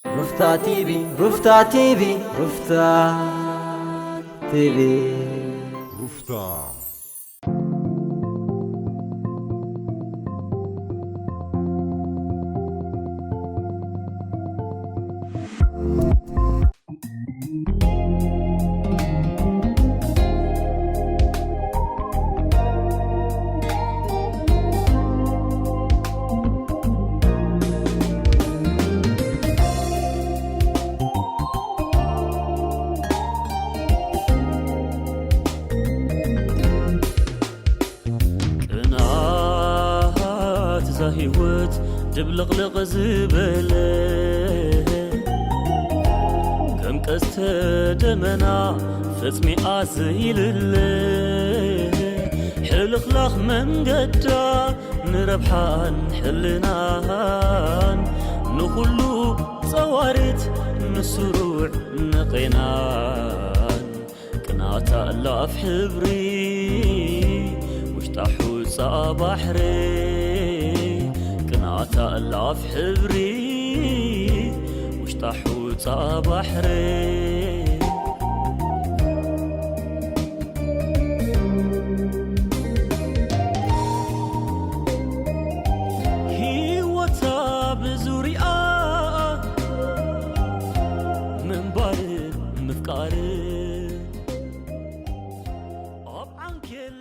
ሩፍታ ቲቪ፣ ሩፍታ ቲቪ፣ ሩፍታ ቲቪ። ሩፍታ። ቅንኣት እዛ ህይወት ድብልቕልቕ ዝበለ፣ ከም ቀስተ ደመና ፈጽሚ ኣዘይልለ፣ ሕልኽላኽ መንገዳ ንረብሓን ሕልናን፣ ንኹሉ ጸዋርት ንስሩዕ ንቄናን። ቅንኣታ እላፍ ሕብሪ ውሽጣ ሑጻ ባሕሪ። ቅንኣታ እላፍ ሕብሪ ውሽጣ ሑጻ ባሕሪ። ህይወታ ብዙሪኣ ምንባርን ምፍቃርን ኣብ ዓንኬል።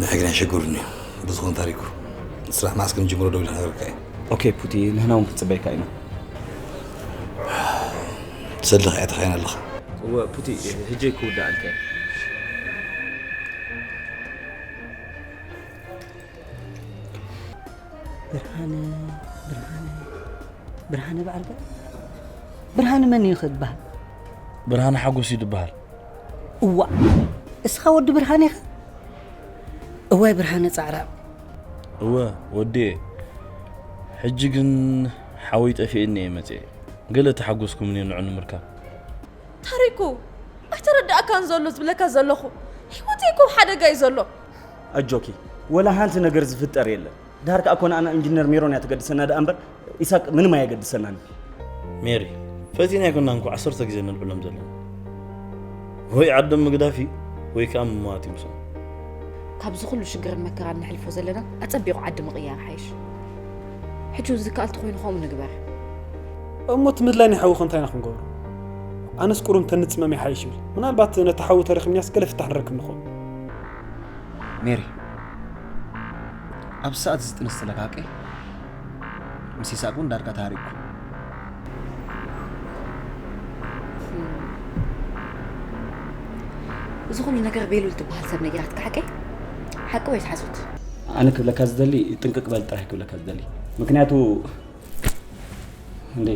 ንሕግና ሸጉርኒ ብዝኾን ታሪኩ ስራሕ መዓስ ከም ጅምሮ ደው ኢለ ክነግረካ እየ። ኦኬ ፑቲ፣ ንሕና እውን ክንጽበየካ ኢና። ሰልኻ እያ ተኻይና ኣለኻ። እወ ፑቲ፣ ህጀይ ክውዳኣልካ እየ። ብርሃነ፣ ብርሃነ፣ ብርሃነ በዓል ገ-፣ ብርሃነ መን እዩ ክበሃል? ብርሃነ ሓጎስ እዩ ዝበሃል። እዋ፣ እስኻ ወዲ ብርሃነ ኢኻ? እዋይ ብርሃነ ጻዕራም። እወ፣ ወዲ እየ። ሕጂ ግን ሓወይ ጠፊእኒ እየ መጽኤ። ገለ ተሓጎስኩምኒ ንዑ ንምርካብ። ታሪኩ፣ ኣይተረዳእካን ዘሎ ዝብለካ ዘለኹ። ህይወተይ እኮ ኣብ ሓደጋ እዩ ዘሎ። ኣጆኪ፣ ወላ ሓንቲ ነገር ዝፍጠር የለን። ድሃር ከኣ እኮ ንኣና ኢንጂነር ሜሮን እያ ትገድሰና ደኣ እምበር፣ ኢሳቅ ምንም ኣየገድሰናን። ሜሪ፣ ፈቲና ኣይኮናን እኮ ዓሰርተ ግዜ ነልዕሎም ዘለና። ወይ ዓዶም ምግዳፍ እዩ፣ ወይ ከኣ ምምዋት እዩ ምስኦም። ካብዚ ኩሉ ሽግርን መከራን ነሕልፎ ዘለና፣ ኣጸቢቑ ዓዲ ምቕያር ሓይሽ። ሕጂ እውን ዝከኣል ተኾይኑ ከምኡ ንግበር። እሞ እቲ ምድላይ ናይ ሓውኺ እንታይ ኢና ክንገብሮ? ኣነስ ቁሩብ እንተንጽመም ይሓይሽ ይብል። ምናልባት ነቲ ሓዊ ተረኺብናስ ገለ ፍታሕ ንረክብ ንኸውን። ሜሪ፣ ኣብዚ ሰዓት እዚ ጥንሲ ኣለካ ሓቀይ? ምስ ይስሓቅ እውን ዳርጋ ተሃሪቅኩ። እዚ ኩሉ ነገር ቤሉል ትበሃል ሰብ ነጊራትካ ሓቀይ? ሓቂ ወይስ ሓሶት? ኣነ ክብለካ ዝደሊ ጥንቅቅ በል ጥራሕ ክብለካ ዝደሊ። ምክንያቱ እንዴ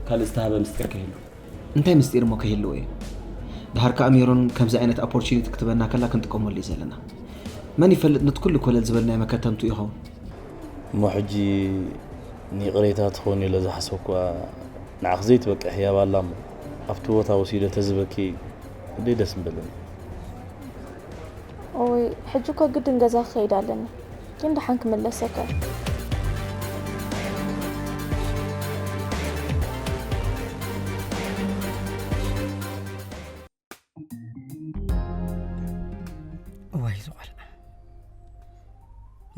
ካልእ ዝተሃበ ምስጢር ከይህሉ። እንታይ ምስጢር እሞ ከይህልዎ እዩ? ድሓር ከኣ ሜሮን ከምዚ ዓይነት ኦፖርቹኒቲ ክትበና ከላ ክንጥቀመሉ እዩ ዘለና። መን ይፈልጥ ነቲ ኩሉ ኮለል ዝበልናዮ መከተምቱ ይኸውን። እሞ ሕጂ ንይቕሬታ ትኸውን ኢለ ዝሓሰብኩዋ ንዓኺ ዘይትበቅዕ ህያብ ኣላ እሞ ኣብቲ ቦታ ወሲደ ተዝበኪ ክንደይ ደስ ምበለኒ። ኦይ፣ ሕጂ እኮ ግድን ገዛ ክኸይድ ኣለኒ። ግን ደሓን ክምለሰካ። እዋይ፣ እዚ ቆልዓ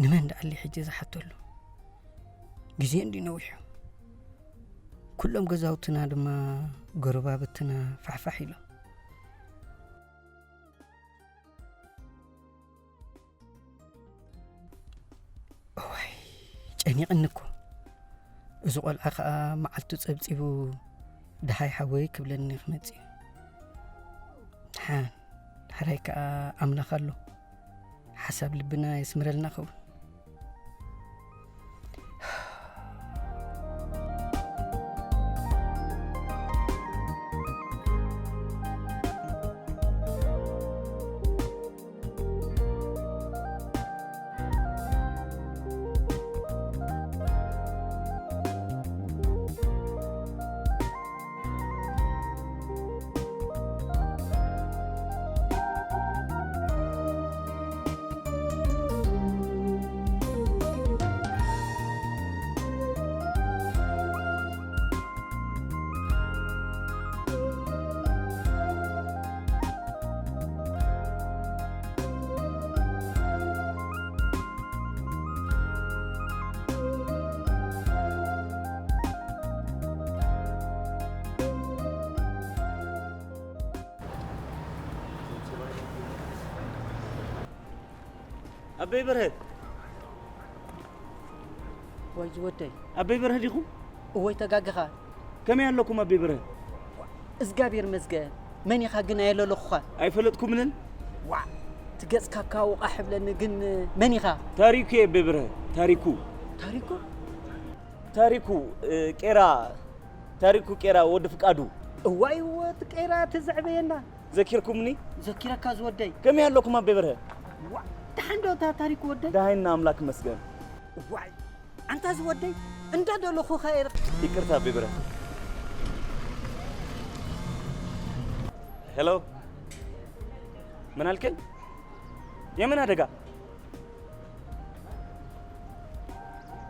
ንመን ደኣሊ ሕጂ ዝሓተሉ? ግዜ እንዲ ነዊሑ። ኩሎም ገዛውትና ድማ ጎረባብትና ፋሕፋሕ ኢሎም። እዋይ፣ ጨኒቕኒ እኮ። እዚ ቆልዓ ኸኣ መዓልቱ ጸብጺቡ፣ "ደሃይ ሓወይ" ክብለኒ ክመጽእ እዩ። ደሓን፣ ዳሕራይ ከኣ ኣምላኽ ኣሎ። ሓሳብ ልብና የስምረልና ኸውን። ኣበይ በርሀ? ወይ ዝወደይ። ኣበይ በርሀ ዲኹም? እወይ ተጋግኻ። ከመይ ኣለኩም ኣበይ በርሀ? እዝጋብሔር ይመስገን። መን ኢኻ ግን ኣየለለኹኻ? ኣይፈለጥኩምንን? ዋዕ! እቲ ገጽካ እካ ውቓሕ ይብለኒ ግን መን ኢኻ? ታሪኩ እየ ኣበይ በርሀ። ታሪኩ። ታሪኩ? ታሪኩ፣ እ፣ ቄራ። ታሪኩ ቄራ ወዲ ፍቃዱ። እዋይ ወዲ ቄራ እቲ ዘዕበየና። ዘኪርኩምኒ? ዘኪረካ ዝወደይ። ከመይ ኣለኩም ኣበይ በርሀ? ዋዕ! ደሓን ዶ እታ ታሪኩ ወደይ? ደሃይና ኣምላክ ይመስገን። ዋይ! ኣንታ ዝወደይ እንዳደለኹኻ እየ። ይቅርታ ኣበይ በርሀ። ሄሎ፣ ምን ኣልከኝ? የምን ኣደጋ?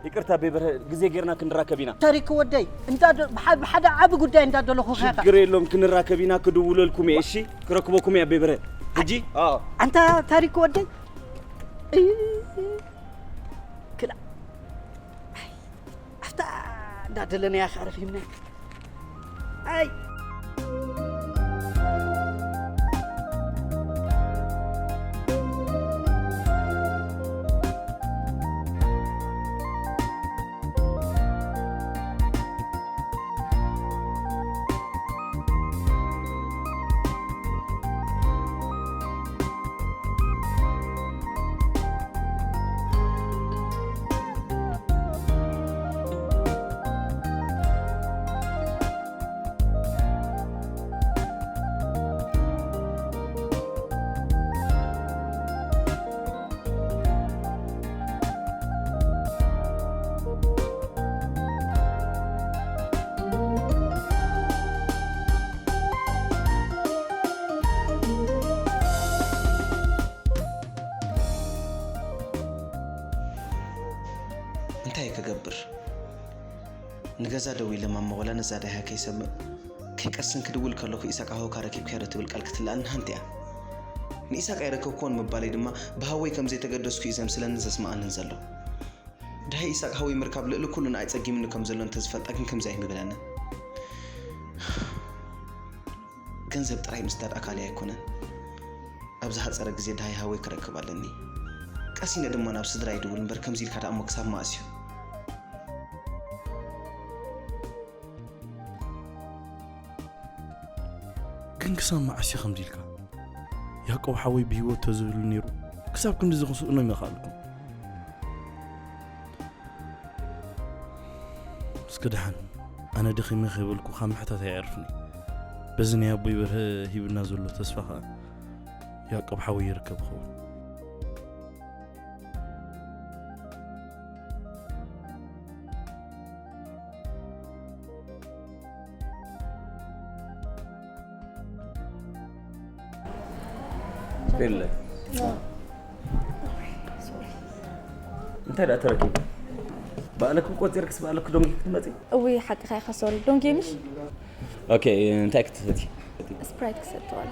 ይቅርታ ኣበይ በርሀ፣ ግዜ ጌርና ክንራከብ ኢና። ታሪክ ወደይ፣ እንዳ ደ-፣ ብሓ-፣ ብሓደ ዓቢ ጉዳይ እንዳደለኹኻ ኢኻ። ችግር የለውም፣ ክንራከብ ኢና፣ ክድውለልኩም እየ። እሺ፣ ክረክበኩም እየ ኣበይ በርሀ። ሕጂ? ኣዎ። ኣንታ ታሪክ ወደይ። እይ፣ ክላ-፣ ኣይ፣ ኣፍታ እንዳደለናያ ኸዓ ረኺብና። ኣይ። እንታይ ክገብር? ንገዛ ደው ኢለ ማማ ወላ ነዛ ዳሃ ከይሰምዕ ከይቀስን ክድውል ከለኹ ኢሳቅ ሃውካ ረኪብካዮ ዶ ትብል ቃል ክትልኣኒ ሃንቲያ። ንኢሳቅ ኣይረከብኩዎን ምባለይ ድማ ብሃወይ ከም ዘይተገደስኩ እዩ ዘምስለንን ዘስምኣንን ዘሎ። ዳሃይ ኢሳቅ ሃወይ ምርካብ ልዕሊ ኩሉ ንኣይ ጸጊምኒ ከም ዘሎ እንተዝፈልጣ ግን ከምዚ ኣይምበለንን። ገንዘብ ጥራይ ምስዳድ ኣካለይ ኣይኮነን። ኣብ ዝሓጸረ ግዜ ደሃይ ሃወይ ክረክብ ኣለኒ። ቀሲነ ድማ ናብ ስድራይ ድውል እምበር ከምዚ ኢልካ ደኣ እሞ ክሳብ መኣስ እዩ? ግን ክሳብ መዓስ እዩ ከምዚ ኢልካ? ያዕቆብ ሓወይ ብህይወት ተዝህሉ ነይሩ ክሳብ ክንድዚ ክስእኖ ኣይምኽኣልኩን። እስኪ ደሓን፣ ኣነ ደኺመ ከይበልኩ ካብ ምሕታት ኣየዕርፍን እየ። በዚ ናይ ኣቦይ በርሀ ሂብና ዘሎ ተስፋ ኸኣ ያዕቆብ ሓወይ ይርከብ ይኸውን። የለ። እንታይ ደኣ ተረኪቡ? ባዕልኪ ቆጺርክስ ባዕልኪ ዶንጊ ክትመጺ? እውይ፣ ሓቅኻ ኢኻ፣ ሶሪ። ዶንጊ ምሽ? ኦኬ፣ እንታይ ክትሰቲ? ስፕራይት ክሰቲ ዋላ።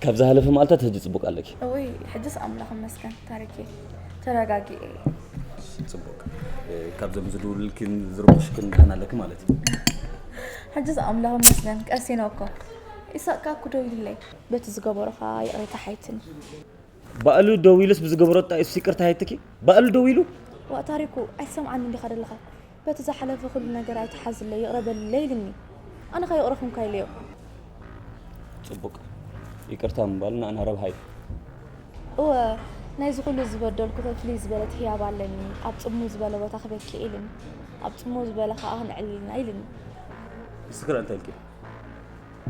ካብ ዝሃለፈ መዓልታት ሕጂ ጽቡቕ ኣለኪ። እውይ፣ ሕጅስ ኣምላኽ ይመስገን ታሪኬ፣ ተረጋጊኤ። ጽቡቕ። እ፣ ካብዞም ዝድውልልኪን ዝርብሽክን ደሕና ኣለኪ ማለት እዩ። ሕጅስ ኣምላኽ ይመስገን፣ ቀሲነ እኮ። ኢሳቅ ከኣ እኮ ደው ኢሉለይ። በቲ ዝገበሮ ከኣ ይቕሬታ ሓይትኒ። ባዕሉ ደው ኢሉስ ብዝገበሮ ጣይሱስ ይቅርታ ኣይትኪ? ባዕሉ ደው ኢሉ? ዋእ ታሪኩ፣ ኣይትሰምዓኒ እንዲኻ ዘለኻ? በቲ ዝሓለፈ ኩሉ ነገር ኣይትሓዝለይ፣ ይቕረ በልለይ ኢልኒ። ኣነ ኸ ይቕረ ክምካ ኢለዮ። ጽቡቕ። ይቅርታ ምባል ንኣና ረብሃ እዩ። እወ፣ ናይዚ ኩሉ ዝበደልኩ ፍልይ ዝበለት ህያብ ኣለኒ። ኣብ ጽምው ዝበለ ቦታ ክበኪ ኢልኒ። ኣብ ጽምው ዝበለ ከኣ ክንዕልልና ኢልኒ። ንስኺ ረኣ እንታይ ኢልኪ?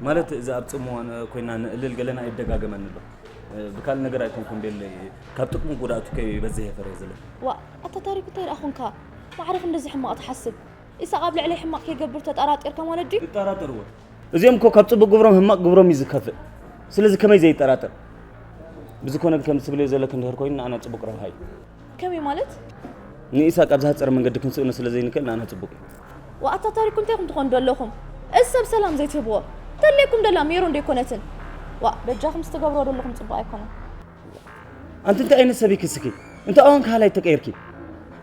ማለት እዚ ኣብ ጽምዋ ኮይና ንእልል ገለና ኣይደጋገመን ኣሎ። ብካል ነገር ኣይኮንኩን ቤለይ፣ ካብ ጥቅሙ ጉድኣቱ ከይበዝሕ እየ ፈርየ ዘለኹ። ዋእ፣ ኣታ ታሪኩ እንታይ ደኣ ኾንካ? ማዕረ ክንድዚ ሕማቕ ትሓስብ? ኢሳቕ ኣብ ልዕለይ ሕማቕ ከይገብር ተጠራጢርካ ማለት ድዩ? ይጠራጠርዎ። እዚኦም እኮ ካብ ጽቡቕ ግብሮም ሕማቕ ግብሮም እዩ ዝከፍእ። ስለዚ ከመይ ዘይጠራጠር? ብዝኾነ ግን ከምዚ ትብልዮ ዘለኪ እንድሕር ኮይኑ ንዓና ጽቡቕ ረብሃ እዩ። ከመይ ማለት? ንኢሳቅ ኣብ ዝሃጸረ መንገዲ ክንስእኖ ስለ ዘይንክእል ንኣና ጽቡቕ እዩ። ዋእ ኣታ ታሪኩ እንታይ ኢኹም ትኾኑ ዘለኹም? እዚ ሰብ ሰላም ዘይትህብዎ? ተድልየኩም ደላ ሜሮን ዶ ኣይኮነትን? ዋእ በጃኹም ዝትገብርዎ ዘለኹም ጽቡቕ ኣይኮነን። ኣንቲ እንታይ ዓይነት ሰብ ኢኪ እስኪ? እንታይ ኣዋን ካህላይ ተቀይርኪ?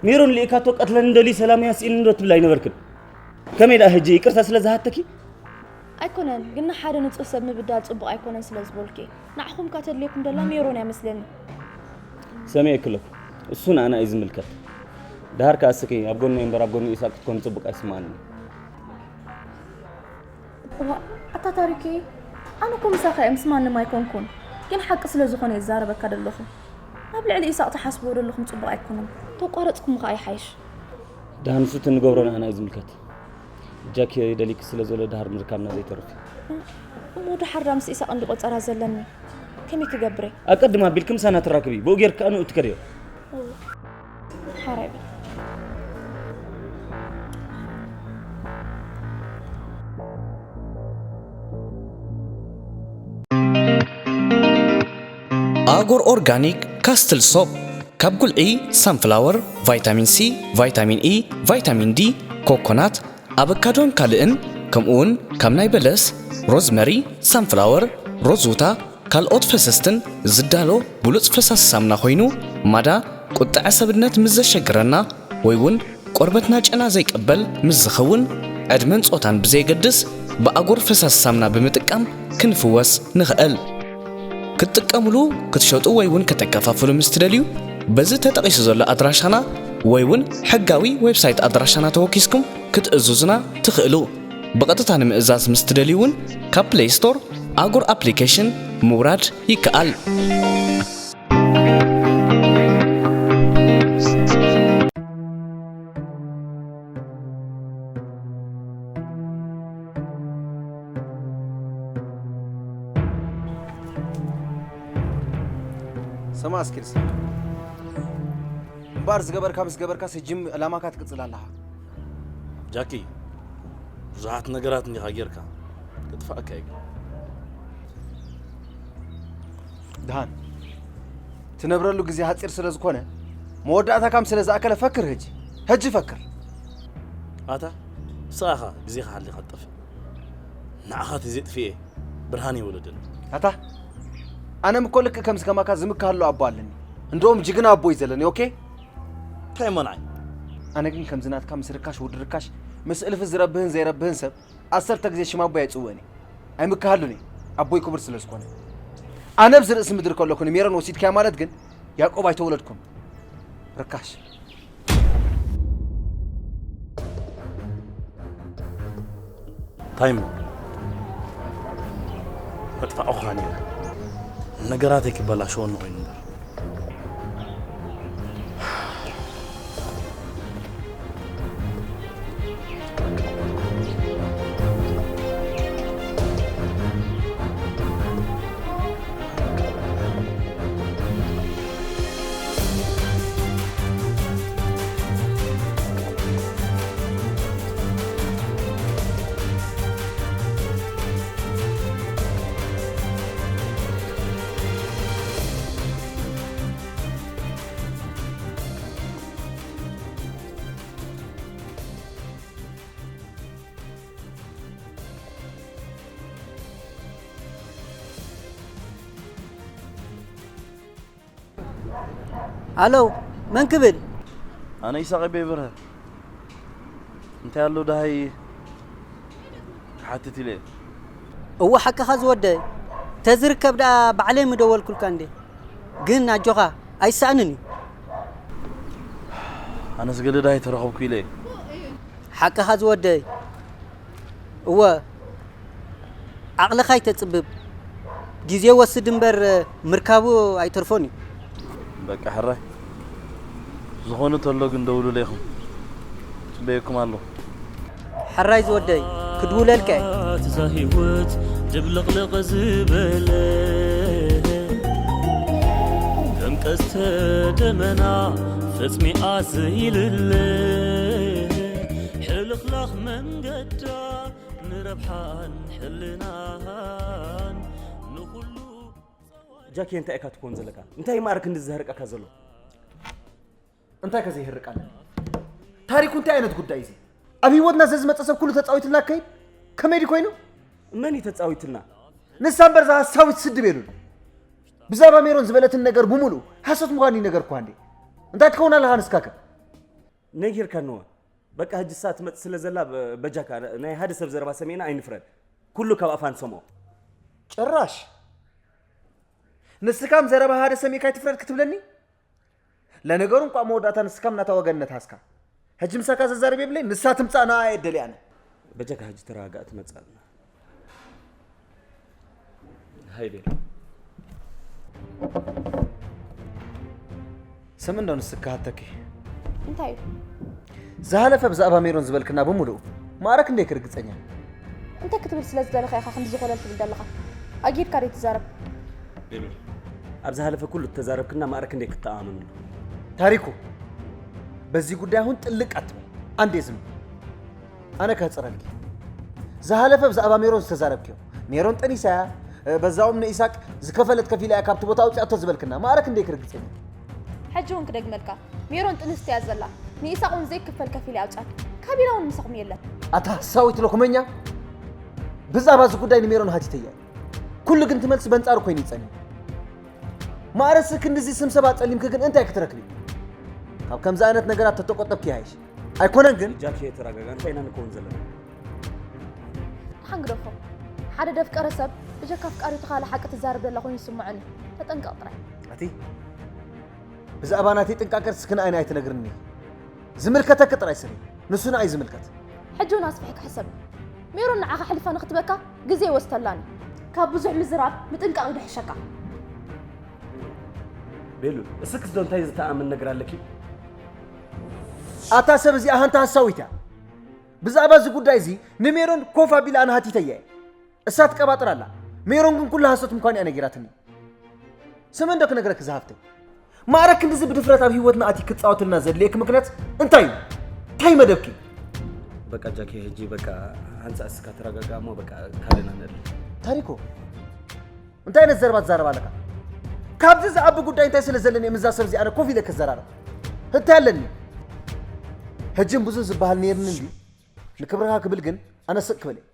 ሜሮን ልኢካቶ ቀትለኒ ደልዩ ሰላም ያስኢኒ ዶ ትብል ኣይነበርክን? ከመይ ደኣ ሕጂ ይቅርታ ስለ ዝሃተኪ? ኣይኮነን፣ ግን ንሓደ ንጹህ ሰብ ምብዳል ጽቡቕ ኣይኮነን ስለ ዝበልኩ እየ። ንዓኹም ከ ተድልየኩም ደላ ሜሮን እያ መስለኒ። ሰሚዐኪ ኣለኹ። እሱ ንኣና እዩ ዝምልከት። ደሃር ከኣ እስኺ ኣብ ጎነይ እምበር ኣብ ጎኒ ኢሳቅ ክትኮኒ ጽቡቕ ኣይስምዓንን እዩ። እዋ፣ ኣታ ታሪከይ፣ ኣነ እኮ ምሳኻ እየ፣ ምስ ማንም ኣይኮንኩን። ግን ሓቂ ስለ ዝኾነ እየ ዝዛረበካ ዘለኹ። ኣብ ልዕሊ ኢሳቕ ትሓስብዎ ዘለኹም ጽቡቕ ኣይኮነን። ተቋረጽኩም ከኣ ይሓይሽ። ደሃር ንሱ እቲ ንገብሮ ንኣና እዩ ዝምልከት። ጃኪ ደሊክ ስለ ዘሎ ደሃር ምርካብና ዘይተርፍ እዩ። እሞ ደሓር ዳ ምስ ኢሳቕ እንዲ ቆጸራ ዘለኒ ከመይ ክገብር እየ? ኣቀድም ኣቢልኪ ምሳና ትራክቢ፣ ብኡ ጌርኪ ከኣ ንኡ ትከድዮ። ሓራይ በል። ኣጎር ኦርጋኒክ ካስትል ሶፕ ካብ ጉልዒ ሳንፍላወር፣ ቫይታሚን ሲ፣ ቫይታሚን ኢ፣ ቫይታሚን ዲ፣ ኮኮናት፣ ኣበካዶን ካልእን፣ ከምኡውን ካብ ናይ በለስ፣ ሮዝመሪ፣ ሳንፍላወር፣ ሮዝውታ፣ ካልኦት ፈሰስትን ዝዳሎ ብሉጽ ፈሳሲ ሳምና ኮይኑ፣ ማዳ ቁጥዐ ሰብነት ምስ ዘሸግረና ወይ እውን ቆርበትና ጨና ዘይቀበል ምስ ዝኸውን፣ ዕድመን ጾታን ብዘየገድስ ብኣጎር ፈሳሲ ሳምና ብምጥቃም ክንፍወስ ንኽእል። ክትጥቀምሉ፣ ክትሸጡ ወይ እውን ከተከፋፍሉ ምስ ትደልዩ፣ በዚ ተጠቒሱ ዘሎ ኣድራሻና ወይ እውን ሕጋዊ ዌብሳይት ኣድራሻና ተወኪስኩም ክትእዝዙና ትኽእሉ። ብቐጥታ ንምእዛዝ ምስ ትደልዩ እውን ካብ ፕሌይ ስቶር ኣጉር ኣፕሊኬሽን ምውራድ ይከኣል። ስማ እስኪ ንስማ እምባር ዝገበርካ ምስ ገበርካ ስጅም ዕላማካ ትቅጽል ኣለኻ። ጃኪ ብዙሓት ነገራት እንዲኻ ጌርካ ክጥፋእካ እዩ። ድሃን ትነብረሉ ግዜ ሓጺር ስለ ዝኾነ መወዳእታካም ስለ ዝኣከለ ፈክር ህጂ ህጂ ፈክር። ኣታ ንስኻ ግዜኻ ሓሊኻ ትጠፍእ ንዓኻ ተዘይጥፍኤ ብርሃን የወለደን። ኣታ ኣነም እኮ ልክእ ከምዚ ከማካ ዝምካሃሉ ኣቦ ኣለኒ። እንደውም ጅግና ኣቦ እዩ ዘለኒ። ኦኬ እንታይ እሞ ንዓይ? ኣነ ግን ከምዚ ናትካ ምስ ርካሽ ውድ ርካሽ ምስ እልፊ ዝረብህን ዘይረብህን ሰብ ዓሰርተ ግዜ ሽም ኣቦይ ኣይጽውእን እየ። ኣይምካሃሉን እየ ኣቦይ ክቡር ስለ ዝኾነ። ኣነ ኣብዚ ርእሲ ምድሪ ከለኹ ንሜሮን ወሲድካያ ማለት ግን ያዕቆብ ኣይተወለድኩን። ርካሽ። እንታይ እሞ ምጥፋእኻ ነይሩ። ነገራተይ ክበላሸወኒ ኮይኑ እምበር። ኣሎ መን ክብል? ኣነ ይሳቕ ኣቤ በርሀ። እንታይ ኣሎ ደሃይ ክሓትት ኢለ እየ። እወ ሓቅኻ ዝወደይ፣ ተዝርከብ ደኣ ባዕለይ ምደወልኩልካ እንዴ። ግን ኣጆኻ ኣይሰኣንን እዩ። ኣነስ ገለ ደሃይ ተረኸብኩ ኢለ እየ። ሓቅኻ ዝወደይ። እወ ዓቕልኻ ኣይተጽብብ። ግዜ ወስድ እምበር ምርካቡ ኣይተርፎን እዩ። በቃ ሕራይ ዝኾነ ተሎ ግን ደውሉለይ ኢኹም። ጽበየኩም ኣለኹ። ሕራይ ዝወደይ ክድውለልካ እየ። እዛ ህይወት ድብልቕልቕ ዝበለ ከም ቀስተ ደመና ፈጽሚኣ ዘይልለ ሕልኽላኽ መንገዳ ንረብሓን ሕልናን ንኹሉ ጃኪ እንታይ ኢካ ትኮን ዘለካ? እንታይ ማዕረ ክንዲ ዝህርቀካ ዘሎ? እንታይ ከ ዘይህርቅ ኣለ? ታሪኩ እንታይ ዓይነት ጉዳይ እዚ? ኣብ ህይወትና ዘዝመጸ ሰብ ኩሉ ተጻዊትልና ከይድ ከመይ ድዩ ኮይኑ? መን እዩ ተጻዊትልና? ንሳ እምበር እዛ ሃሳዊት ስድብ የሉን። ብዛዕባ ሜሮን ዝበለትን ነገር ብምሉኡ ሓሶት ምዃኑ ይነገርኩዋ እንዴ? እንታይ ትኸውን ኣለኻ ንስካ ከ? ነጊርካንዋ። በቃ ሕጂ እሳ ትመጽእ ስለ ዘላ በ- በጃካ ናይ ሓደ ሰብ ዘረባ ሰሚዕና ኣይንፍረድ። ኩሉ ካብ ኣፋ ንሰምዖ። ጭራሽ ንስካም ዘረባ ሓደ ሰሚዕካ ኣይትፍረድ ክትብለኒ? ለነገሩ እንኳ መወዳእታ ንስካም ናታ ወገን ነትሃስካ። ሕጂ ምሳካ ዘዛርብ የብለይ፣ ንሳ ትምጻእ ንኣ እየ ደልየ ኣነ። በጃካ ሕጂ ተረጋጋእ ትመጽእ ኣላ። ሃይ ቤል። ስም እንዶ ንስካ ሃተኪ። እንታይ እዩ? ዝሃለፈ ብዛዕባ ሜሮን ዝበልክና ብምሉኡ ማዕረ ክንደይ ክርግጸኛ? እንታይ ክትብል ስለ ዝደለኻ ኢኻ ክንዲ ዝኾለል ትብል ዘለኻ? ኣጊድካ ደይ ትዛረብ? ቤሉል፣ ኣብ ዝሃለፈ ኩሉ እተዛረብክና ማዕረ ክንደይ ክተኣማመንሉ? ታሪኩ፣ በዚ ጉዳይ እውን ጥልቅ ኣትበል። ኣንዴ ዝም። ኣነ ከጽረልኪ። ዝሃለፈ ብዛዕባ ሜሮን ዝተዛረብክዮ። ሜሮን ጠኒሳ እያ፣ እ፣ በዛኦም ንኢሳቅ ዝከፈለት ከፊላ እያ ካብቲ ቦታ ኣውጽኣቶ ዝበልክና። ማዕረ ክንደይ ክርግጸኛ? ሕጂ እውን ክደግመልካ። ሜሮን ጥንስቲ እያ ዘላ። ንኢሳቅ እውን ዘይክፈል ከፊላ እያ ኣውጽኣቶ። ካቢላ እውን ምሳኹም የለን። ኣታ ሐሳዊት ሎክመኛ። ብዛዕባ እዚ ጉዳይ ንሜሮን ሃቲተያ። ኩሉ ግን ትመልሲ በንጻሩ ኮይኑ ይጸኒ። ማዕረስ ክንድዚ ስም ሰብ ኣጸሊምኪ ግን እንታይ ክትረክቢ? ካብ ከምዚ ዓይነት ነገራት ተተቆጠብኪ ይሃይሽ። ኣይኮነን ግን? ጃኪ፣ ተረጋጋ። እንታይ ኢና ንከውን ዘለና? ሓንግደፎ። ሓደ ደፍቀረ ሰብ ብጀካ ኣፍቃሪቱ ካልእ ሓቂ ትዛረብ ዘላ ኮይኑ ይስምዖኒ። ተጠንቀቕ ጥራይ። ኣቲ ብዛዕባ ናተይ ጥንቃቀ እስኪ ንኣይ ንኣይ ትነግርኒ። ዝምልከተኪ ጥራይ ስሪ። ንሱ ንኣይ ዝምልከት። ሕጂ እውን ኣስፊሕካ ሕሰብ። ሜሮን ንዓኻ ኣሕሊፋ ንክትበካ ግዜ ይወስደላን እዩ። ካብ ብዙሕ ምዝራብ ምጥንቃቕ ይድሕሸካ። ቤሉል፣ እስክስ ዶ እንታይ ዝተኣምን ነገር ኣለኪ? ኣታ ሰብ እዚኣ ሃንታ ሐሳዊት እያ። ብዛዕባ እዚ ጉዳይ እዚ ንሜሮን ኮፍ ኣቢላ ኣነ ሃቲተያ እየ። እሳ ትቀባጥር ኣላ። ሜሮን ግን ኩሉ ሐሶት ምዃኑ እያ ነጊራትኒ። ስምዒ እንዶ ክነግረኪ ዝሃፍተይ። ማዕረ ክንድዚ ብድፍረት ኣብ ህይወትና ኣትዪ ክትጻወትልና ዘድልየኪ ምኽንያት እንታይ እዩ? እንታይ መደብኪ? በቃ ጃኪ፣ ሕጂ በቃ ሓንሳእ እስካ ተረጋጋ እሞ በቃ ካልእና ንእል። ታሪኩ፣ እንታይ ዓይነት ዘረባ ትዛረብ ኣለካ? ካብዚ ዝዓቢ ጉዳይ እንታይ ስለ ዘለኒ እየ ምስዛ ሰብ እዚኣ ኣነ ኮፍ ኢለ ክዘራረብ? እንታይ ኣለኒ? ሕጂ ብዙ ዝበሃል ነይርኒ እንድዩ? ንክብርኻ ክብል ግን ኣነ ስቕ ክብል እየ።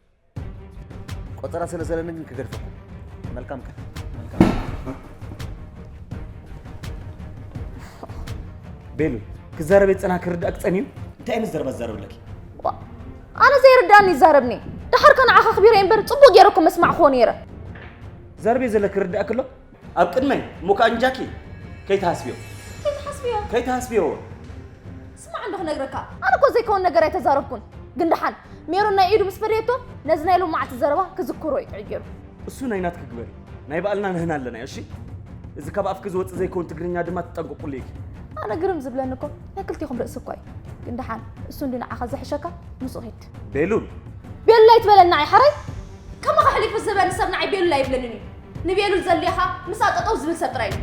ቆጸራ ስለ ዘለኒ ግን ክገድፈኩም። መልካም ቀን። ቤሉ፣ ክዛረብ የጸና ክርዳእ ክጸንዩ? እንታይ ዓይነት ዘረባ ትዛረብ ኣለኪ? ዋ፣ ኣነ ዘይርዳእኒ ይዛረብኒ። ደሓር ከ ንዓኻ ኣኽቢረ እምበር ጽቡቕ ገይረ እኮ መስማዕክዎ ነይረ። ዛረብ እየ ዘለኪ ክርዳእኪ ኣሎ? ኣብ ቅድመይ እሞ ከኣ ንጃኪ ከይትሃስብዮ። ከይትሃስብዮ? ከይትሃስብዮ። ስማዕ እንዶ ክነግረካ፣ ኣነ እኮ ዘይከውን ነገር ኣይተዛረብኩን። ግን ደሓን ሜሮን ናይ ኢዱ ምስ ፈደየቶ፣ ነዚ ናይ ሎማዓቲ ዘረባ ክዝክሮ እዩ ጥዑይ ገይሩ። እሱ ናይ ናትኪ ግበሪ፣ ናይ ባዕልና ንህና ኣለና፣ እሺ? እዚ ካብ ኣፍኪ ዝወጽእ ዘይከውን ትግርኛ ድማ ትጠንቀቁሉ ኢኪ። ኣነ ግርም ዝብለኒ እኮ ናይ ክልቲኹም ርእሲ እኳ እዩ። ግን ደሓን እሱ እንዲ ንዓኻ ዝሕሸካ፣ ምስኡ ሂድ። ቤሉል። ቤሉል ኣይትበለና፣ ኣይ ሓራይ። ከማኻ ኣሕሊፉ ዝህበኒ ሰብ ንዓይ ቤሉል ኣይብለንን እዩ። ንቤሉል ዘድልየኻ ምስኣ ጠጠው ዝብል ሰብ ጥራይ እዩ።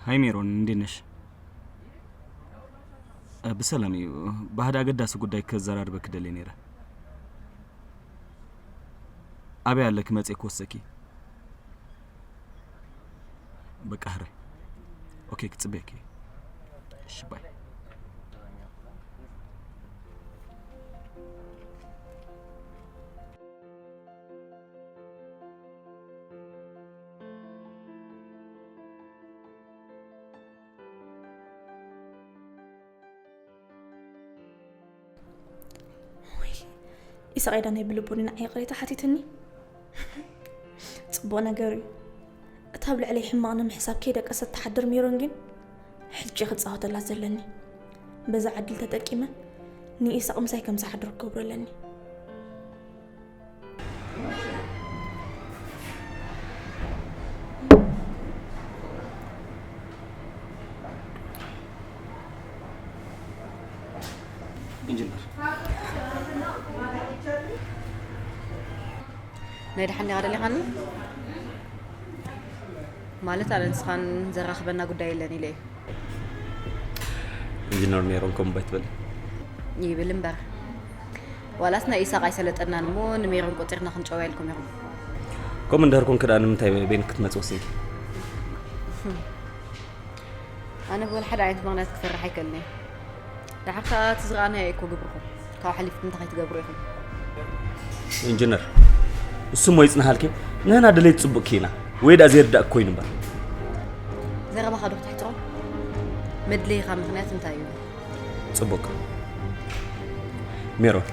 ሃይ ሜሮን፣ እንዴት ነሽ? እ፣ ብሰላም እዩ። ብሓደ ኣገዳሲ ጉዳይ ከዘራርበኪ ደልየ ነይረ። ኣበይ ኣለኪ? መጽየ ክወስደኪ። በቃ፣ ሕራይ። ኦኬ፣ ክጽበየኪ። እሺ፣ ባይ። ወይ፣ ኢሳቕ እየ ዳ ናይ ብልቡ ንዓይ ይቕሬታ ሓቲትኒ? ጽቡቕ ነገር እዩ። እታ ኣብ ልዕለይ ሕማቕ ንምሕሳብ ከይደቀሰት ትሓድር ሜሮን ግን፣ ሕጂ ክጻወተላ ዘለኒ። በዛ ዕድል ተጠቂመ፣ ንኢሳቕ ምሳይ ከም ዝሓድር ክገብሮ ኣለኒ። ኢንጂነር። ናይ ደሓን ዲኻ ደሊኻኒ? ማለት ኣነ ንስኻን ዘራኽበና ጉዳይ የለን ኢለ እዩ። ኢንጂነር ሜሮን ከምኡ ባይትበል። ይብል እምበር። ዋላስ ናይ ኢሳቕ ኣይሰለጠናን እሞ ንሜሮን ቆጺርና ክንጨወያ ኢልኩም ኢኹም? ከምኡ እንድሕር ኮንኪ ደኣ ንምንታይ በይንኪ ክትመጺ ወሲንኪ? ኣነ ብወላ ሓደ ዓይነት ምኽንያት ክፈርሕ ኣይክእልን እየ። ደሓር ከኣ እቲ ዝረኣናዮ እኮ ግብርኹም። ካብኡ ሓሊፍኩም እንታይ ከይትገብሩ ኢኹም? ኢንጂነር፣ እሱ እሞ ይጽንሃልኪ፣ ንሕና ድሌት ጽቡቕኪ ኢና፣ ወይ ደኣ ዘይርዳእኪ ኮይኑ እምበር። ዘረባኻ ዶ ክትሕጽሮ? መድለይኻ ምኽንያት እንታይ እዩ? ጽቡቕ። ሜሮን፣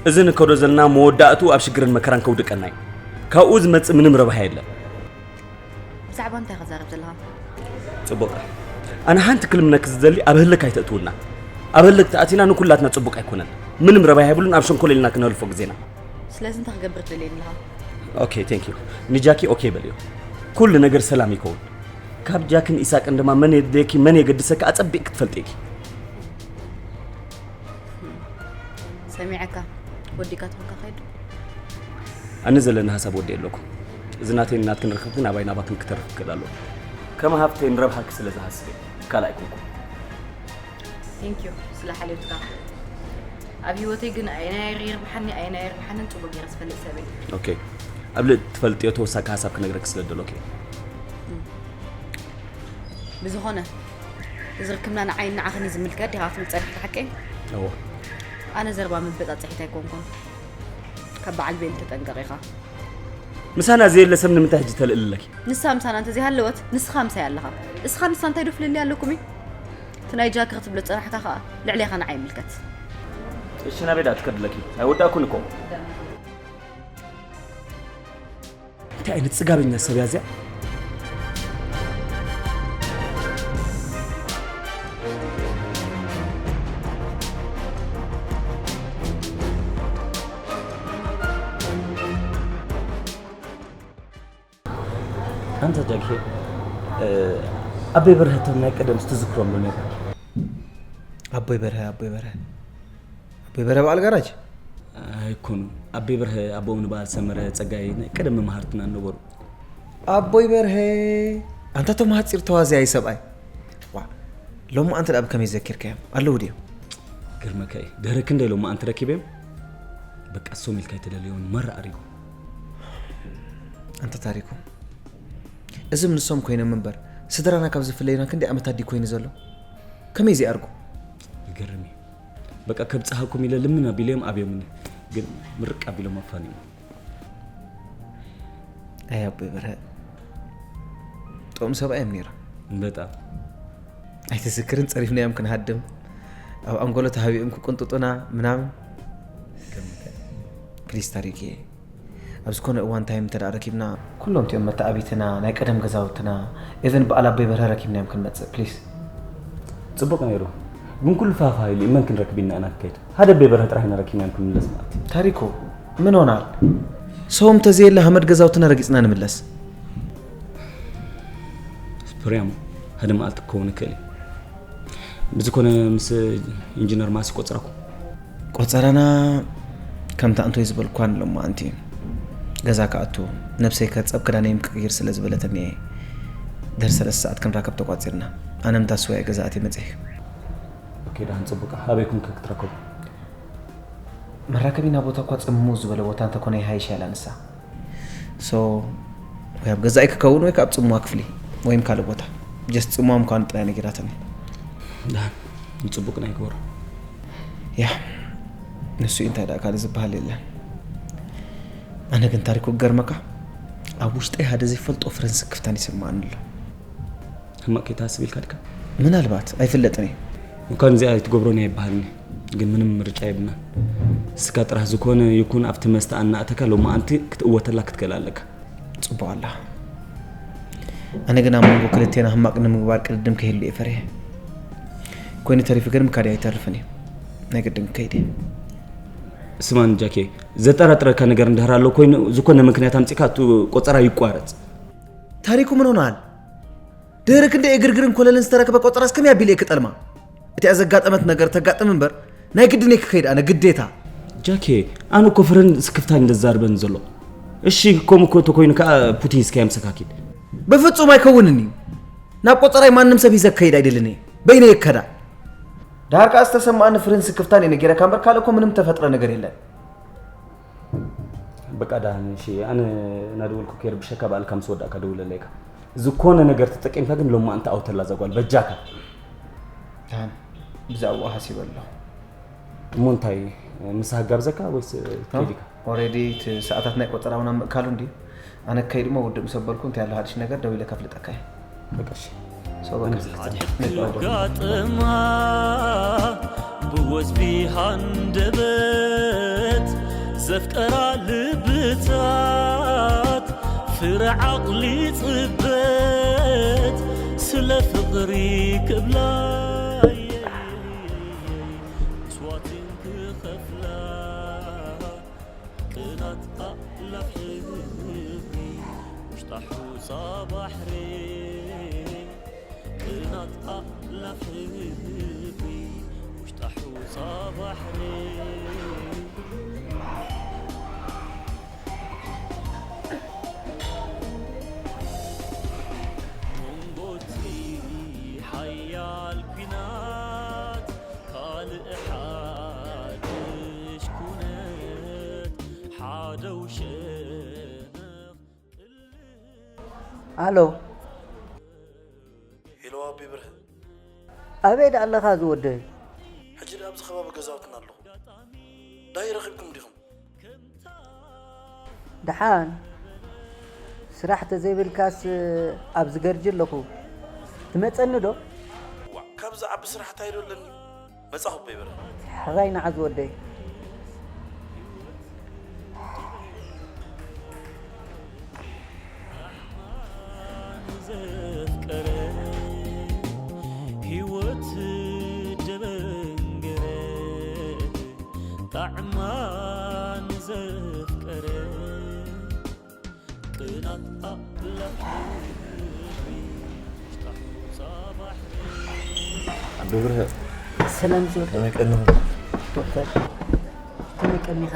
እዚ ንከዶ ዘለና መወዳእትኡ ኣብ ሽግርን መከራን ከውድቀና እዩ። ካብኡ ዝመጽእ ምንም ረብሓ የለን። ብዛዕባ እንታይ ክዛረብ ዘለኻ? ጽቡቕ። ኣነ ሓንቲ ክልምነኪ ዝደሊ ኣብ ህልክ ኣይተእትውና። ኣብ ህልክ ተኣቲና ንኩላትና ጽቡቕ ኣይኮነን። ምንም ረብሓ የብሉን፣ ኣብ ሸንኮለልና ክነልፎ ግዜና። ስለዚ እንታይ ክገብር ትደልየኒ ኣለኻ? ኦኬ፣ ቴንክ ዩ። ንጃኪ ኦኬ በልዮ። ኩሉ ነገር ሰላም ይከውን። ካብ ጃክን ኢሳቅን ድማ መን የድልየኪ መን የገድሰካ ኣጸቢቕ ክትፈልጢ ኢኪ። ሰሚዐካ። ወዲካ ትኾንካ ከይዱ። ኣነ ዘለኒ ሃሳብ ወዲ ኣለኩ። እዚ ናተይን ናትክን ርክብ ግን ኣባይ ናባክን ክተርፍ ክእል ኣለዎ። ከም ሃፍተይ ንረብሃኪ ስለ ዝሃስብ እየ። ካልእ ኣይኮንኩን። ቴንክ ዩ ስለ ሓልዮትካ። ኣብ ህይወተይ ግን ኣየናይ የርብሓኒ ኣየናይ የርብሓንን ጽቡቅ ገይረ ዝፈልጥ ሰብ እየ። ኦኬ። ኣብ ልእቲ ትፈልጥዮ ተወሳኪ ሃሳብ ክነግረኪ ስለ ደለኩ እየ። ብዝኾነ፣ እዚ ርክብና ንዓይን ንዓኽን እዩ ዝምልከት ዲኻ ትብል ጸኒሕካ ሓቀይ? እወ። ኣነ ዘረባ መበጻጽሒት ኣይኮንኩን። ካብ በዓል ቤል ተጠንቀቕ ኢኻ። ምሳና ዘየለ ሰብ ንምንታይ ሕጂ ተልእልለኪ? ንሳ ምሳና እንተዘይሃለወት ንስኻ ምሳይ ኣለኻ። እስኻ ንሳ እንታይ ዶ ፍልልይ ኣለኩም እዩ? እቲ ናይ ጃኪ ክትብሎ ዝጸናሕካ ኸኣ ልዕሌኻ ንዓይ ይምልከት። እሺ ናበይ ደኣ ትከድለኪ? ኣይወዳእኩን እኮ። እንታይ ዓይነት ጽጋበኛ ሰብ እያ እዚኣ? ኣንታ ጃኪ፣ ኣበይ በርሀ እቶም ናይ ቀደም ትዝክሮም ዶ ነይሩ? ኣቦይ በርሀ ኣቦይ በርሀ ኣቦይ በርሀ በዓል ጋራጅ? ኣይኮኑን። ኣበይ በርሀ ኣቦኦም ንበዓል ሰመረ ጸጋይ ናይ ቀደም መማህርትና ነበሩ። ኣቦይ በርሀ ኣንታ እቶም ሃጺር ተዋዚያይ ሰብኣይ። ዋ፣ ሎሚ ኣንተ ደኣ ብከመይ ዘኪርካዮም ኣለዉ ድዮም? ግርመካ እዩ። ድሕሪ ክንደይ ሎሚ ኣንተ ረኪበዮም? በቃ እሶም ኢልካ ኣይተደልዮን መራ ኣሪጉ። ኣንተ ታሪኩ፣ እዞም ንሶም ኮይኖም እምበር ስድራና ካብ ዝፍለዩና ክንደይ ዓመታት ድዩ ኮይኑ ዘሎ? ከመይ ዘይኣርጉ? ይገርም እዩ። በቃ ከብጽሃኩም ኢለ ልምን ኣቢለዮም ኣብዮምኒ፣ ግን ምርቅ ኣቢሎም ኣፋንዮም። ኣይ ኣቦይ በርሀ ጥዑም ሰብኣይ እዮም ነይሮም። በጣም። ኣይትዝክርን ጸሪፍናዮም ክንሃድም ኣብ ኣንጎሎ ተሃቢኦም ክቅንጥጡና ምናምን። ፕሊስ ታሪክ ኣብ ዝኾነ እዋን ታይም እንተ ደኣ ረኪብና ኩሎም እቲኦም መተኣቢትና ናይ ቀደም ገዛውትና even በዓል ኣቦይ በርሀ ረኪብናዮም ክንመጽእ ፕሊስ። ጽቡቕ ነይሩ። ግን ኩሉ ፋፋ ኢሉ መን ክንረክብ ኢና ኢና ክከይድ? ሓደ ኣቦይ በርሀ ጥራሕ ኢና ረኪብናዮም ክንምለስ ማለት እዩ። ታሪኩ ምን ሆናል? ሰው እንተዘየለ ሃመድ ገዛውትና ረጊጽና ንምለስ። ስፕርያም ሓደ መዓልቲ ክኸውን ይክእል እዩ። ብዝኮነ ምስ ኢንጂነር ማሲ ቆጽረኩም። ቆጸራና ከምታ እንቶይ ዝበልኳን ሎማዓንቲ ገዛ ክኣቱ ነብሰይ ከጸብ ክዳነይም ክቅይር ስለ ዝበለትኒ እየ። ድሕሪ ሰለስተ ሰዓት ክንራከብ ተቋጺርና። ኣነ ምታ ስዋይ ገዛ ኣትየ መጺእ። ኦኬ፣ ደሓን ጽቡቅ። ኣበይ ኮንካ ክትረከቡ? መራከቢና ቦታ እኳ ጽምው ዝበለ ቦታ እንተኮነ ይሃይሽ ያላ ንሳ። ሶ ወይ ኣብ ገዛኢ ክከውን ወይ ከኣ ኣብ ጽምዋ ክፍሊ ወይም ካልእ ቦታ። ጀስት ጽምዋ ምኳኑ ጥራይ ነጊራትኒ። ደሓን፣ ንጽቡቅ ናይ ግበሮ። ያ፣ ንሱ እዩ እንታይ ደኣ ካልእ ዝበሃል የለን። ኣነ ግን ታሪኩ ክገርመካ ኣብ ውሽጠይ ሓደ ዘይፈልጦ ፍረን ስክፍታን ይስምዓኒ ኣሎ። ሕማቕ ከይትሓስብ ኢልካ ድካ? ምናልባት ኣይፍለጥን እዩ። እንኳን እዚኣ ኣይትገብሮን እያ ይበሃልኒ፣ ግን ምንም ምርጫ የብልናን። እስካ ጥራሕ ዝኾነ ይኩን ኣብቲ መስተ ኣናእተካ ሎማዓንቲ ክትእወተላ ክትክእል ኣለካ። ጽቡቕ ኣላ። ኣነ ግን ኣብ መንጎ ክልቴና ሕማቕ ንምግባር ቅድድም ከይህሉ እየ ፈሪሐ። ኮይኑ ተሪፉ ግን ምካድ ኣይተርፍን እዩ። ናይ ግድን ክከይድ እየ። ስማን ጃኬ፣ ዘጠራጥረካ ነገር እንድሕር ኣሎ ኮይኑ ዝኾነ ምክንያት ኣምጺካ እቲ ቆጸራ ይቋረጽ። ታሪኩ ምን ሆናል? ድሕሪ ክንደይ እግርግርን ኮለልን ዝተረከበ ቆጸራስ ከመይ ኣቢለ እየ ክጠልማ? እቲኣ ዘጋጠመት ነገር ተጋጥም እምበር ናይ ግድን እየ ክኸይድ ኣነ ግዴታ። ጃኬ፣ ኣነ እኮ ፍረን ስክፍታን እንደ ዛርበን ዘሎ። እሺ፣ ከምኡ እኮ ተኮይኑ ከኣ ፑቲን እስከ ያምሰካኪድ። በፍጹም ኣይከውንን እዩ። ናብ ቆጸራይ ማንም ሰብ ሂዘ ክኸይድ ኣይደልን እየ። በይነይ እከዳ። ዳር ከኣ ዝተሰማኣኒ ፍርን ስክፍታን እየ ነጊረካ እምበር ካልእ እኮ ምንም ተፈጥረ ነገር የለን። በቃ ዳን እሺ ኣነ እናደወልኩ ከይርብሸካ ብኣልካ ምስ ወዳእካ ደውለለይካ ዝኾነ ነገር ተጠቂምካ ግን ሎማ እንተ ኣውተላ ዘጓል በጃካ ዳን ብዛዕባኡ ሃሲበ ኣለኹ። እሞ እንታይ ምሳህ ጋብዘካ ወይስ ቴሊካ ኦሬዲ እቲ ሰዓታት ናይ ቆጠራ እውን ኣብ ምእካሉ እንዲ ኣነ ከይድ እሞ ውድእ ምስ ኣበልኩ እንታይ ኣሎ ሓድሽ ነገር ደው ኢለ ከፍልጠካ እየ በቃ እሺ ሰው በቃ ጋጥማ ብወዝቢ ሃንደበት ዘፍቀራ ልብታት ፍረ ዓቕሊ ጽበት ስለ ፍቕሪ ክብላ መስዋዕትን ክኸፍላ ቅናት ኣላፍ ሕብሪ ውሽጣ ሑጻ ባሕሪ ቅናት ኣላፍ ሕብሪ ውሽጣ ሑጻ ባሕሪ መንጎቲ ሓያል ኲናት ካልእ ሓድሽ ኩነት ሓደው ሸነኽ ኣሎ ሄሎ ኣቢ ብርህ ኣበይ ደኣ ኣለኻ ዝወደይ ሕጂ ደኣ ኣብዚ ከባቢ ገዛውትና ኣለኹ ዳይ ረኺብኩም ዲኹም ደሓን ስራሕ ተዘይብልካስ ኣብዚ ገርጂ ኣለኹ ትመፀኒ ዶ ዋ ካብዚ ዓቢ ስራሕ እንታይ ዶ ኣለኒ መጻኹ ኣቢ ብርህ ሕራይ ንዓ ዝወደይ ዘፍቀረ ህይወት ደበንገረ ጣዕማ ንዘፍቀረ ቅናት ኣላፍ ኣቢ ብርህ ሰላም ዝወደይ ከመይ ቀኒኹም? ዶክተር ከመይ ቀኒኻ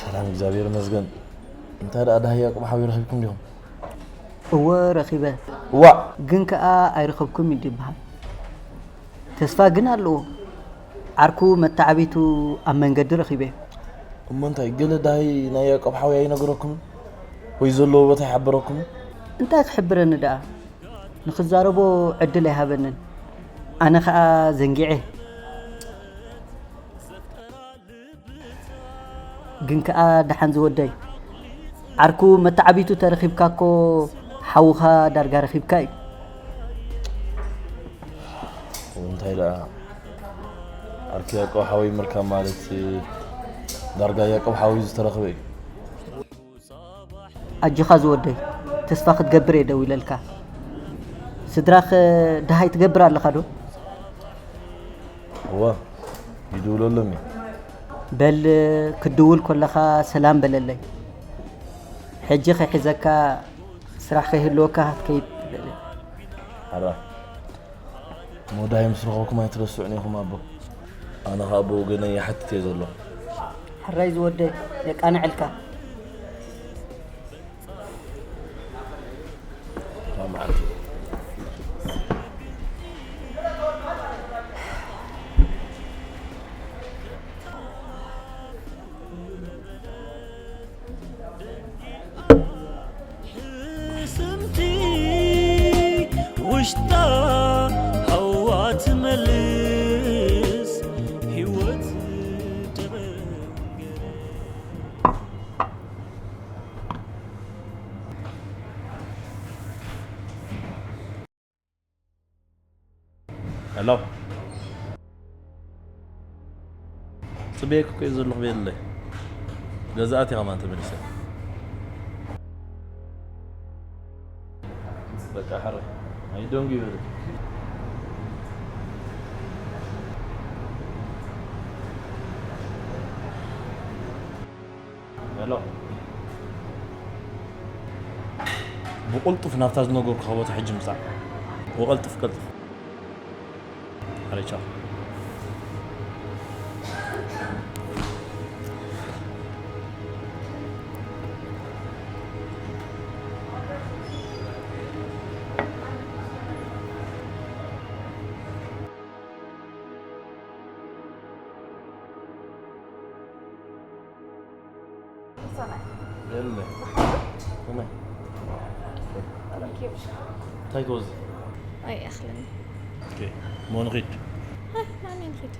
ሰላም እግዚኣብሔር ይመስገን። እንታይ ደኣ ዳህያ ቅብሓዊ ረኺብኩም ዲኹም? እወ ረኺበ ዋእ ግን ከኣ ኣይረኸብኩም እዩ ይበሃል ተስፋ ግን ኣለዎ ዓርኩ መተዓቢቱ ኣብ መንገዲ ረኺበ እሞ እንታይ ገለ ዳህይ ናይ ያዕቆብ ሓወይ ኣይነገረኩምን? ወይ ዘለዎ ቦታ ይሓበረኩምን? እንታይ ክሕብረኒ ደኣ ንኽዛረቦ ዕድል ኣይሃበንን ኣነ ኸኣ ዘንጊዐ ግን ከኣ ደሓን ዝወደይ ዓርኩ መተዓቢቱ ተረኺብካ እኮ ሓውኻ ዳርጋ ረኺብካ እዩ እንታይ ደኣ ዓርኪ ያዕቆብ ሓወይ ምርካብ ማለት ዳርጋ ያዕቆብ ሓወይ ዝተረኽበ እዩ ኣጆኻ ዝወደይ ተስፋ ክትገብር እየ ደዊለልካ ስድራኸ ደሃይ ትገብር ኣለኻ ዶ እወ ይድውለሎም እዩ በል ክትድውል ከለኻ ሰላም በለለይ ሕጂ ከይሕዘካ ስራሕ ከይህልወካ ክትከይድ በለ ሓራ ሞዳይ ምስ ረኸብኩም ኣይትረስዑን ኢኹም ኣቦ ኣነ ኸዓ ብወገነይ ይሓትት እየ ዘለኹ ሕራይ ዝወደይ የቃንዐልካ ስምቲ ውሽጣ ሃዋ ትመልስ ህይወት ደበንገረ ሄሎ ጽበየክ እኮ እየ ዘለኹ ቤለለይ ገዛኣት እየ ከማን ተመሊሰ በቃ ሕረ ኣይደንጉ ይበል ሄሎ ብቕልጡፍ ናብታ ዝነገርኩኻ ቦታ ሕጂ ምጻእ ወቐልጥፍ ቀልጥፍ ሕረይ ቻው ሰናይ። የለ ዝሓፍር? ከመይ Thank you። እንታይ ክወዚ ኣይኣኽልን። ኦኬ ሞ ንኺድ ሃይ ናኒ ንኺድ።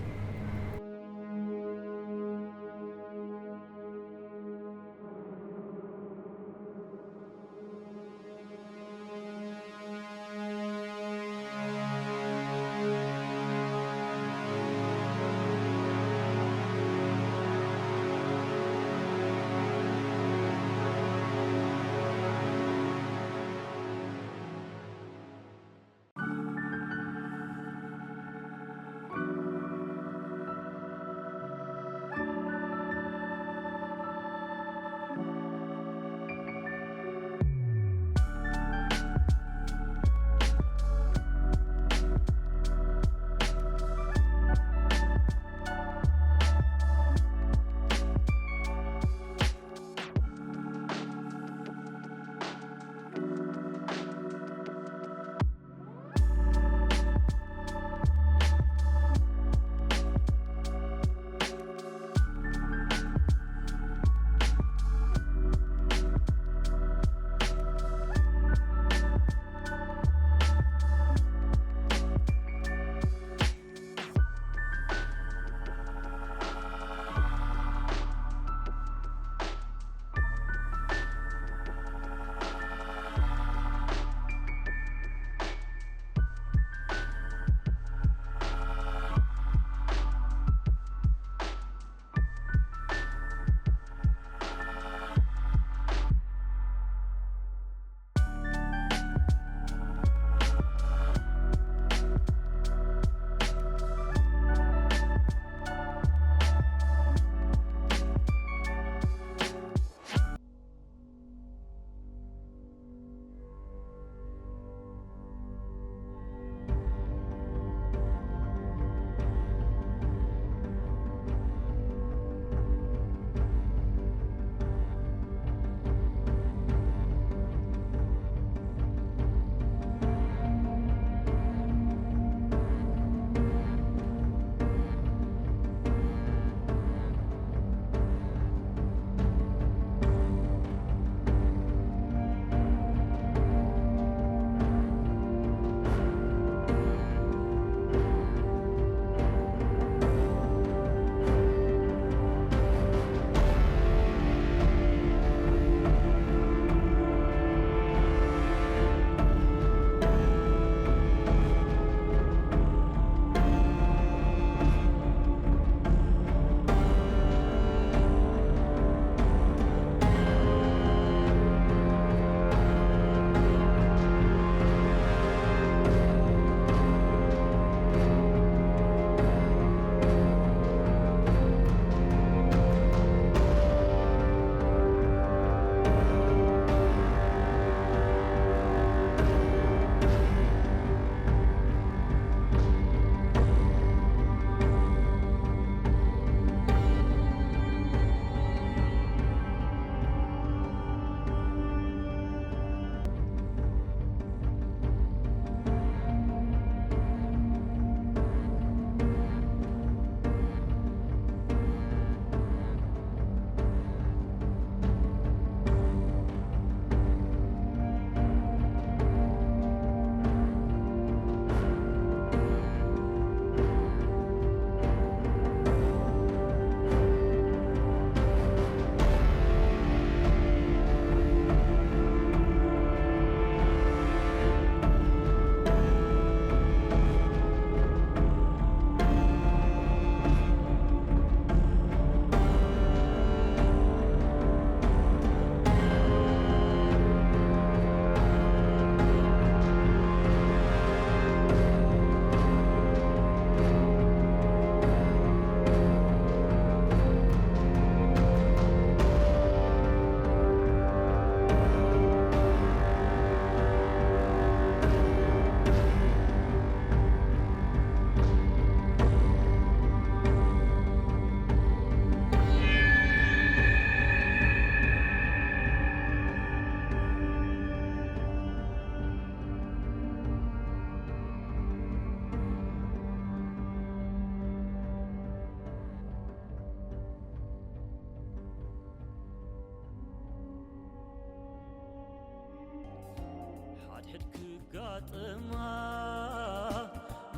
ጥማ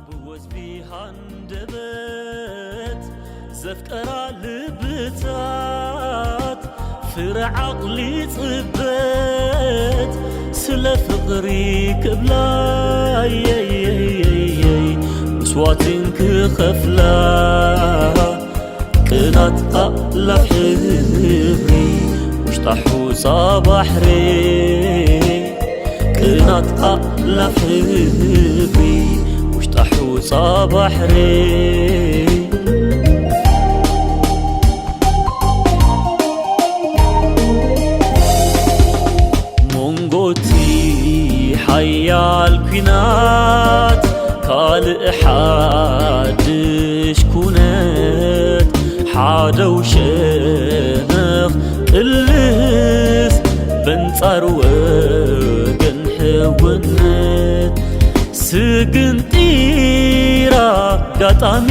ብወዝቢ ሃንደበት ዘፍቀራ ልብታት ፍረ ዓቕሊ ጽበት ስለ ፍቕሪ ክብላ የየየየይ መስዋዕትን ክኸፍላ ቅናት ኣእላፍ ሕብሪ ውሽጣ ሑጻ ባሕሪ ቅናት ኣእላፍ ሕብሪ ውሽጣ ሑጻ ባሕሪ ሞንጎቲ ሓያል ኲናት ካልእ ሓድሽ ኩነት ሓደው ሸነኽ ቅልስ በንጻር ወገን ሕውነት ስግንጢራ ኣጋጣሚ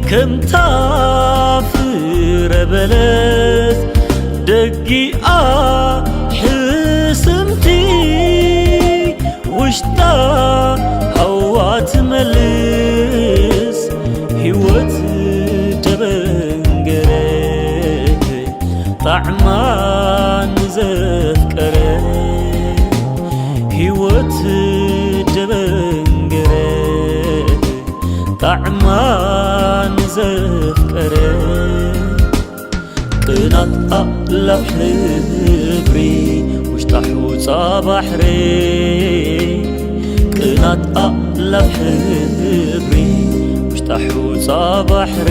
ከምታ ፍረ በለስ ደጊኣ ሕስምቲ ውሽጣ ሃዋ ትመልስ ህይወት ደበንገረ ጣዕማ ንዘፍቀረ ህይወት ደበንገረ ጣዕማ ንዘፍቀረ ቅናት ኣእላፍ ሕብሪ ውሽጣ ሑጻ ባሕሪ ቅናት ኣእላፍ ሕብሪ ውሽጣ ሑጻ ባሕሪ